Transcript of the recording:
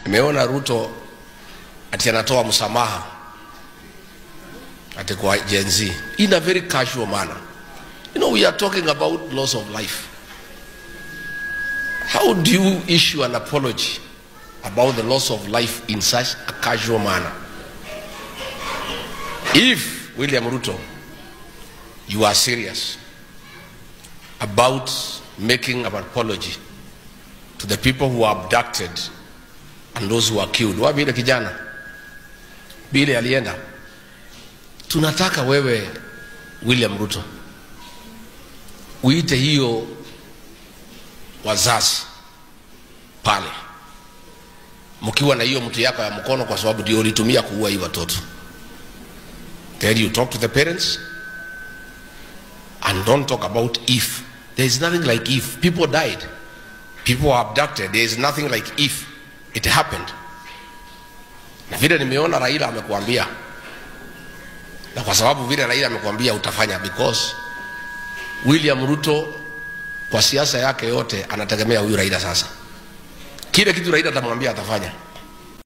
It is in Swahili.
Nimeona Ruto ati anatoa msamaha ati kwa Gen Z in a very casual manner. You know, we are talking about loss of life. How do you issue an apology about the loss of life in such a casual manner? If, William Ruto, you are serious about making an apology to the people who were abducted and those who were killed. Wapi ile kijana? Bile alienda. Tunataka wewe William Ruto uite hiyo wazazi pale, mkiwa na hiyo mtu yako ya mkono, kwa sababu ndio ulitumia kuua hii watoto. Then you talk to the parents and don't talk about if. There is nothing like if. People died. People were abducted. There is nothing like if. It happened. Na vile nimeona Raila amekuambia, na kwa sababu vile Raila amekuambia utafanya, because William Ruto kwa siasa yake yote anategemea huyu Raila. Sasa kile kitu Raila atamwambia atafanya.